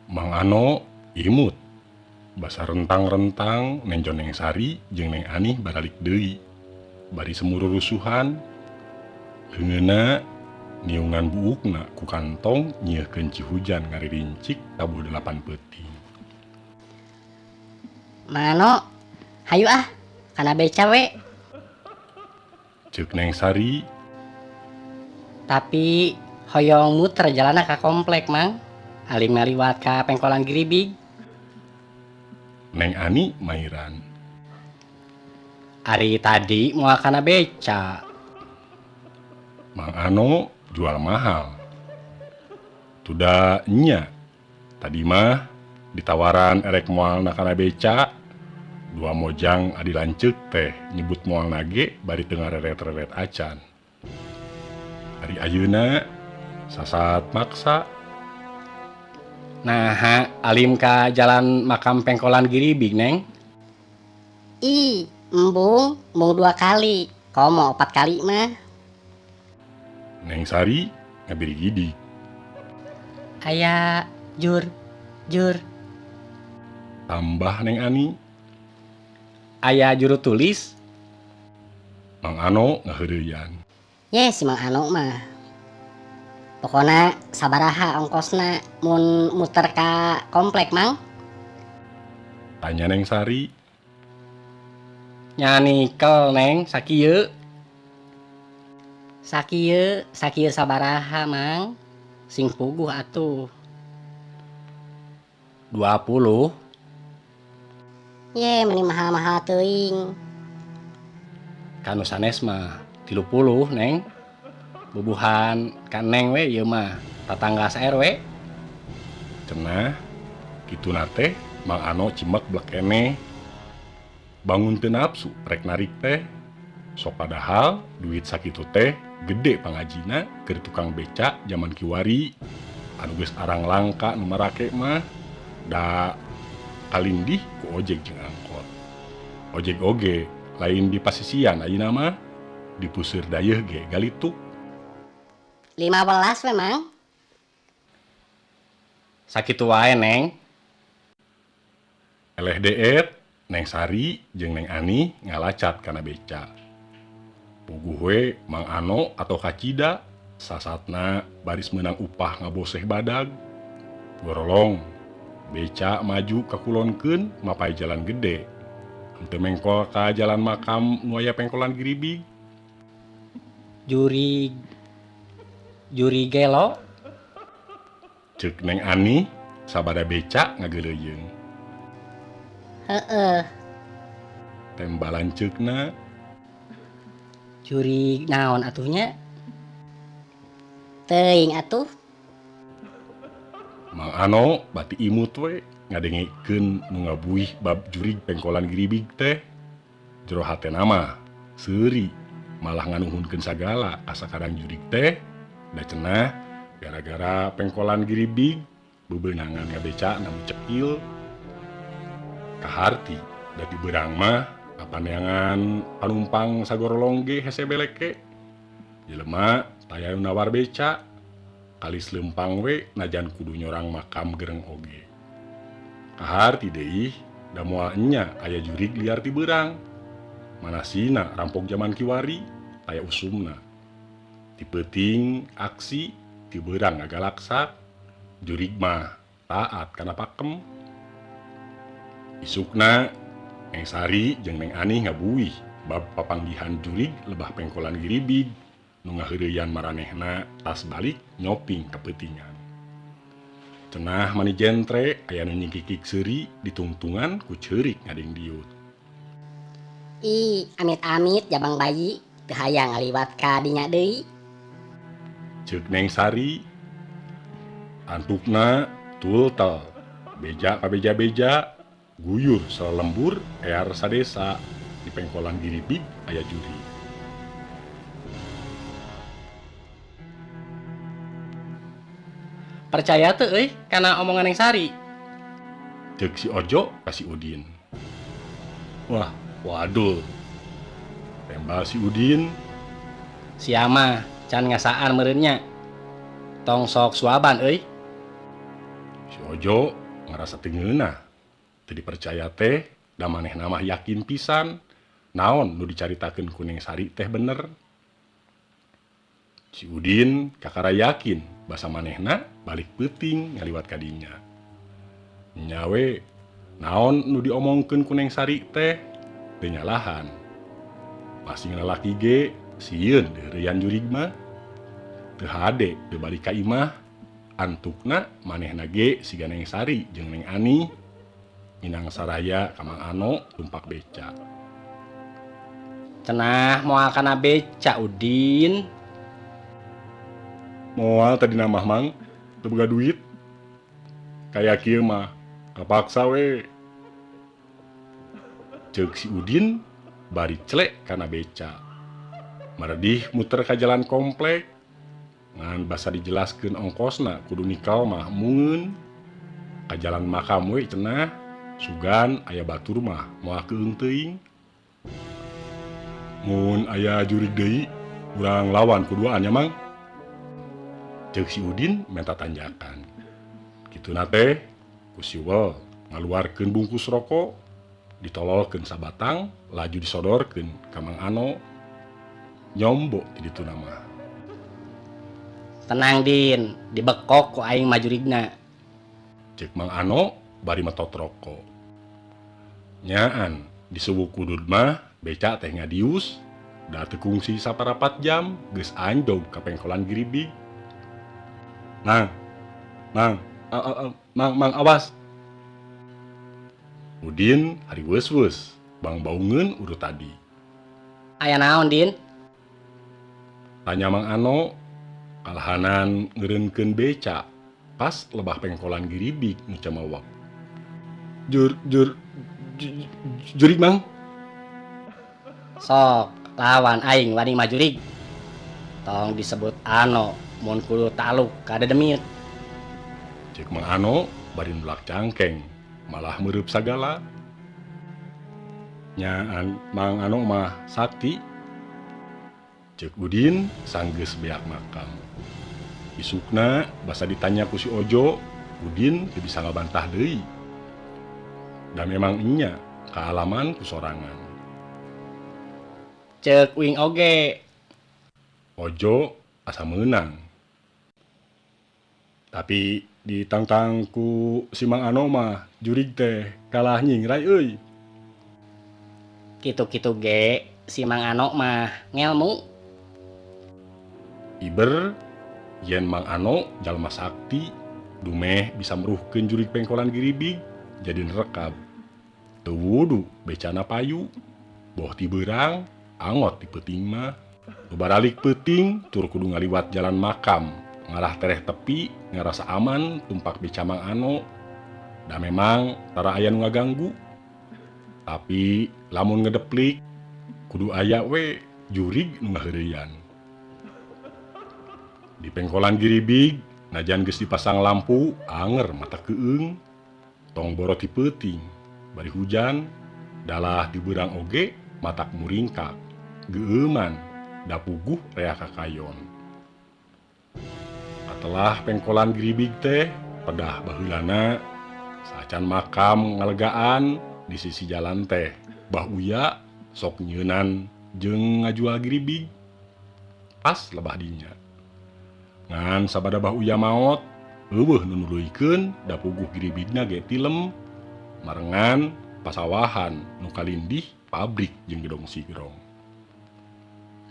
Mang Ano imut basa rentang-rentang nenjo Neng Sari jeung Neng Anih baralik deui bari semuru rusuhan leungeunna niungan buukna ku kantong nyieuhkeun cihujan ngaririncik tabuh 8 peuting. Mang Ano, hayu ah kana beca we. Ceuk Neng Sari. Tapi hoyong muter jalanna ka komplek, Mang. Alim ngaliwat ka pengkolan Giribig. Neng Ani mairan. Ari tadi moal kana beca. Mang Ano jual mahal. Tuda nya. Tadi mah ditawaran erek moal na kana beca. Dua mojang adi lanceuk teh nyebut moal nage bari teu ngareret-reret acan. Ari ayeuna sasat maksa. Nah, alim ka jalan makam pengkolan Giribig, Neng. Ih, embung, embung 2 kali. Komo 4 kali mah. Neng Sari ngabirigidi. Aya jur, jur. Tambah Neng Ani. Aya juru tulis. Mang Ano ngaheureuyan. Ye, si Mang Ano mah. Pokona sabaraha ongkosna mun muter ka komplek, Mang? Tanya Neng Sari. Nya nikel, Neng, sakieu. Sakieu, sakieu sabaraha, Mang? Sing puguh atuh. 20. Ye, meni mahal-mahal teuing. Kanu sanes mah 30, Neng. Bubuhan ka Neng we ieu mah tatangga sa-RW. Cenah kituna teh Mang Ano cimek blek keneh. Bangun teu nafsu rek narik teh. Sok padahal duit sakitu teh gede pangajina keur tukang beca jaman kiwari. Anu geus arang langka nu marake mah da kalindih ku ojek jeung angkot. Ojek oge lain di pasisian ayeuna mah di puseur dayeuh ge galituk. 15 we, Mang. Sakitu wae, Neng. Eleh deet, Neng Sari jeung Neng Ani ngalacat kana beca. Puguh we Mang Ano atau kacida sasatna baris meunang upah ngaboseh badag. Gorolong beca maju kakulonkeun mapai jalan gede. Henteu mengkol ka jalan makam nu aya pengkolan Giribig. Jurig juri gelo. Ceuk Neng Ani sabada beca ngageuleuyeung. Heeh. Tembalan ceukna. Juri naon atuhnya? Teuing atuh. Mang Ano bati imut we ngadengekeun nu ngabuih bab jurig pengkolan Giribig teh. Jero hatena mah seuri malah nganuhunkeun sagala asa kadang jurig teh. Da cenah gara-gara pengkolan Giribig bebenangan ngabeca namu cekil. Kaharti da di beurang mah kapaneangan panumpang sagorolong ge hese beleke. Jelema taya nu nawar beca kalis lempang we najan kudu nyorang makam gereng oge. Kaharti deui da moal enya aya jurig liar ti beurang. Manasina rampok jaman kiwari taya usumna. Ti peuting aksi ti beurang ngagalaksak Jurig mah taat kana pakem. Isukna Neng Sari jeung Neng Ani ngabuih bab papanggihan jurig lebah pengkolan Giribig nu ngaheureyan maranehna tas balik nyoping kapeutingan. Cenah mani jentre aya nu nyingkikik seuri ditungtungan ku ceurik ngading diut. Ih, amit-amit jabang bayi teu hayang ngaliwat ka dinya deui. Ceuk Neng Sari antukna tultel beja ka beja-beja guyur salembur ear sadesa di pengkolan Giribig aya juri. Percaya teu euy kana omongan Neng Sari? Ceuk si Ojo ka si Udin. Wah, wadul. Tembal si Udin. Sia mah can ngasaan meureun nya. Tong sok suaban euy. Si Ojo ngarasa teu ngeunah. Teu dipercaya teh da manehna mah yakin pisan naon nu dicaritakeun ku Neng Sari teh bener. Si Udin kakara yakin basa manehna balik peuting ngaliwat ka dinya. Nya we naon nu diomongkeun ku Neng Sari teh teu nyalahan. Masing lalaki ge sieun deureuyan jurig mah. Teu hade teu balik ka imah antukna manehna ge siga Neng Sari jeung Neng Ani minang saraya ka Mang Ano tumpak beca. Cenah moal kana beca Udin. Moal tadi mah Mang teu boga duit. Kaya kieu mah kapaksa we. Ceuk si Udin bari celek kana beca. Maredih muter ka jalan komplek. Ngan basa dijelaskeun ongkosna kudu nikal mah mungeun. Ka jalan makam we cenah sugan aya batur mah moal keung teuing. Mun aya jurig deui urang lawan kuduaan nya Mang. Ceuk si Udin menta tanjakan. Kituna teh ku si Wel ngaluarkeun bungkus rokok, ditololkeun sabatang, laju disodorkeun ka Mang Ano. Nyombo ti dituna mah. Tenang Din, dibekok ku aing mah jurigna. Ceuk Mang Ano bari metot rokok. Nyaan disuwuk kudud mah beca teh ngadius, da teu kungsi saparapat jam geus anjog ka pengkolan Giribig. Mang, Mang, Mang, Mang, awas. Udin hari weus-weus, bang baungeun urut tadi. Aya naon, Din? Tanya Mang Ano, kalahanan ngeureunkeun beca pas lebah pengkolan Giribig nu camawak. Jur, jur, jurig, Mang. Sok, lawan aing wani mah jurig. Tong disebut Ano. Mun kudu taluk kada demit. Ceuk Mang Ano bari nulak cangkeng malah meureub sagala. Nyaan Mang Ano mah sakti. Ceuk Udin sanggeus beak makam. Isukna basa ditanya ku si Ojo, Udin teu bisa ngabantah deui. Da memang nya kaalaman ku sorangan. Ceuk uing oge. Ojo asa meunang. Tapi ditangtang ku si Mang Ano mah jurig teh kalah nyingrai euy. Kitu-kitu ge si Mang Ano mah ngelmu. Iber yen Mang Ano jalma sakti dumeh bisa meruhkeun jurig pengkolan Giribig jadi nerekab. Teu wudu becana payu, boh ti beurang angot di peuting mah. Nu baralik peuting tur kudu ngaliwat jalan makam ngarah tereh tepi ngarasa aman tumpak beca Mang Ano. Da memang tara aya nu ngaganggu. Tapi lamun ngedeplik kudu aya we jurig nu ngaheureyan. Di pengkolan Giribig najan geus dipasang lampu anger mata keung. Tong boro ti peuting bari hujan dalah dibeurang oge matak muringkak geueuman da puguh rea kakayon. Katelah pengkolan Giribig teh pedah baheulana sacan makam ngalegaan di sisi jalan teh Bah Uya sok nyeunan jeung ngajual Giribig pas lebah dinya. Ngan sabada Bah Uya maot Euweuh nu nuluykeun da puguh giribigna ge tilem marengan pasawahan nu kalindih pabrik jeung gedong sigrong.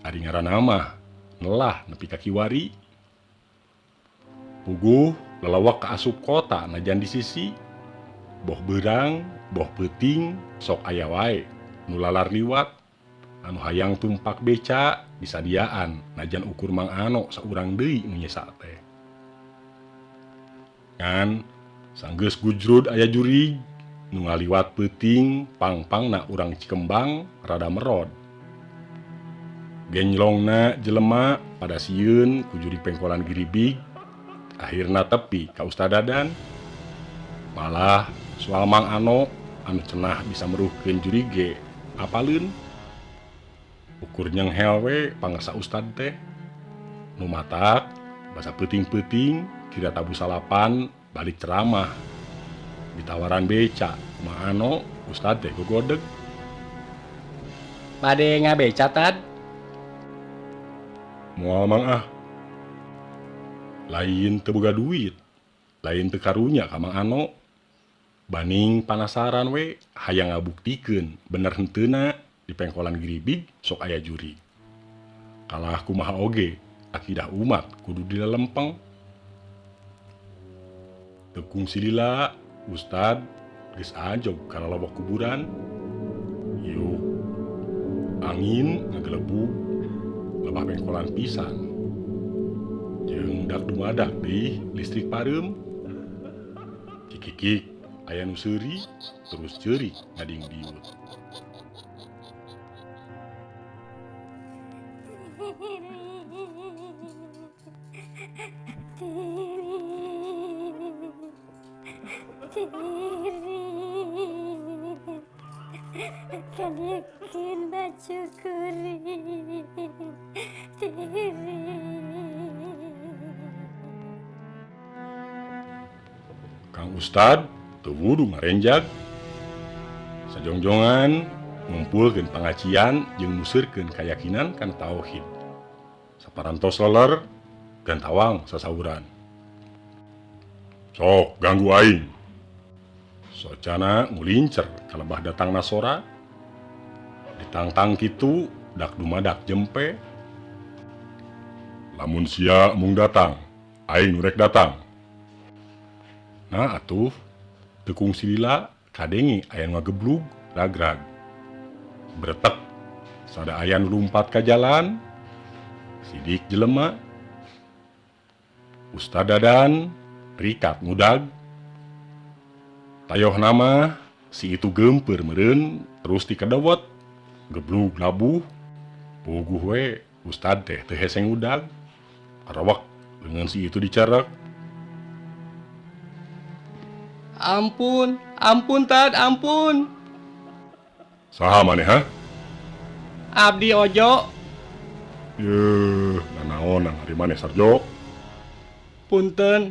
Ari ngaranna mah nelah nepi ka kiwari. Puguh lelewek ka asup kota najan di sisi boh beurang boh peuting sok aya wae nu lalar liwat anu hayang tumpak beca disadiaan najan ukur Mang Ano saurang deui nu nyesa teh. Ngan sanggeus gujrud aya jurig nu ngaliwat peuting pang-pangna urang Cikembang rada merod. Genjlongna jelema pada sieun ku jurig pengkolan giribig akhirna tepi ka Ustad Dadan. Malah soal Mang Ano anu cenah bisa meruhkeun jurig ge apaleun. Ukur nyenghel we pangersa Ustad teh. Nu matak basa peuting-peuting kira tabu salapan balik ceramah. Ditawaran beca Mang Ano Ustad teh gogodeg. Bade ngabeca tad? Moal Mang ah. Lain teu boga duit, lain teu karunya ka Mang Ano. Baning panasaran we hayang ngabuktikeun bener henteuna di pengkolan giribig sok aya jurig. Kalah kumaha oge akidah umat kudu dilalempeng. Teu kungsi lila Ustad geus ajog ka lalawak kuburan. Yuk angin ngagelebug lebah pengkolan pisan. Jeung dak dumadak deui listrik pareum. Cikikik aya nu seuri terus ceurik ngadingdiut. Kang Ustad teu wudu ngarenjag. Sajongjongan ngumpulkeun pangajian jeung museurkeun kayakinan kana tauhid. Saparantos leler gantawang sasauran. Sok ganggu aing. Socana ngulincer kalebah datang nasora. Ditangtang kitu dak dumadak jempe. Lamun sia mung datang, aing nu rek datang. Nah atuh teu kungsi lila kadenge aya nu ngageblug ragrag. Bretek sada aya nu lumpat ka jalan. Sidik jelema. Ustad Dadan rikat ngudag. Tayoh nama si itu geumpeur meureun terus dikedewet. Geblug labuh. Puguh we Ustad teh teu hese ngudag. Arewek leungeun si itu dicerek. Ampun, ampun Tad, ampun. Saha maneh ha? Abdi Ojo. Yeuh, nanaonan ari maneh Sarjo? Punten,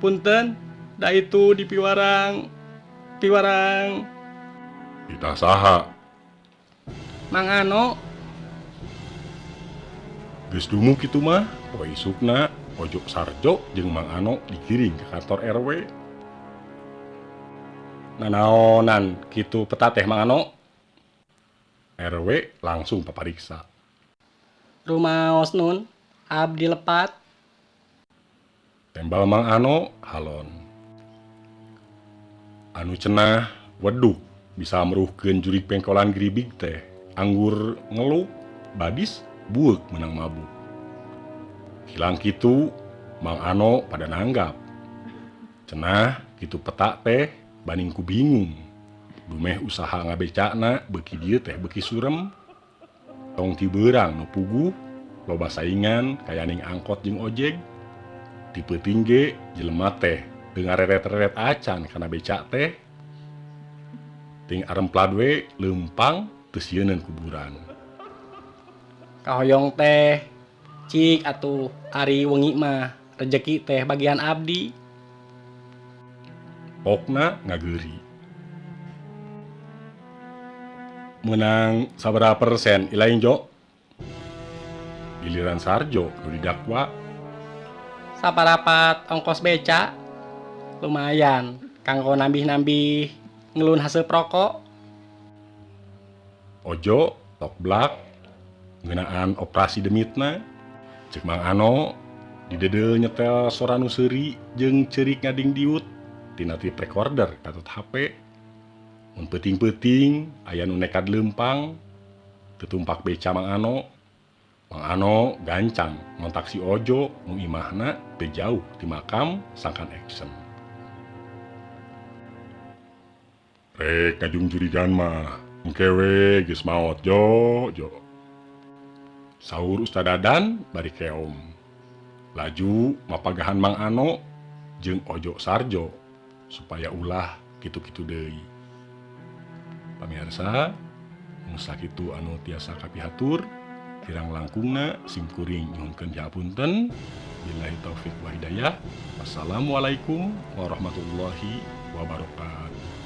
punten, da itu di piwarang, piwarang. Kita saha? Mang Ano. Geus dumu kitu mah, poe isukna Ojo Sarjo jeung Mang Ano digiring ke kantor RW. Nanaonan kitu peta teh Mang Ano? RW langsung papariksa. Rumaos nun, abdi lepat. Tembal Mang Ano halon. Anu cenah weduk bisa meruhkeun jurig pengkolan giribig teh. Anggur ngeluh, badis bueuk menang mabuk. Hilang kitu Mang Ano pada nanggap. Cenah kitu peta teh baning ku bingung. Dumeh usaha ngabecana beuki dieu teh beuki surem. Tong ti beurang nu puguh, loba saingan kayaning angkot jeung ojek. Ti peuting ge jelema teh teu ngareret-reret acan kana beca teh. Ting aremplad we leumpang teu sieuneun kuburan. Kahoyong teh cik atuh ari wengi mah rejeki teh bagian abdi. Pokna ngageuri. Menang sabaraha persen ilaing Jo? Giliran Sarjo nu didakwa. Saparapat ongkos beca. Lumayan kanggo nambih-nambih ngelun hasil rokok. Ojo tok blak ngeunaan operasi demitna. Cek Mang Ano didedel nyetel sora nu seuri jeung ceurik ngadingdiut tina tape recorder katut HP. Mun peuting-peuting aya nu nekad leumpang teu tumpak beca Mang Ano. Mang Ano gancang ngontak si Ojo nu imahna teu jauh ti makam sangkan action. Rek ngajungjurigan mah engke we geus maot jo jo. Saur Ustad Dadan bari keom. Laju mapagahan Mang Ano jeung Ojo Sarjo supaya ulah kitu-kitu deui. Pamirsa, mung sakitu anu tiasa kapihatur. Kirang langkungna simkuring nyuhunkeun hapunten. Billahi taufik wa hidayah. Wassalamualaikum warahmatullahi wabarakatuh.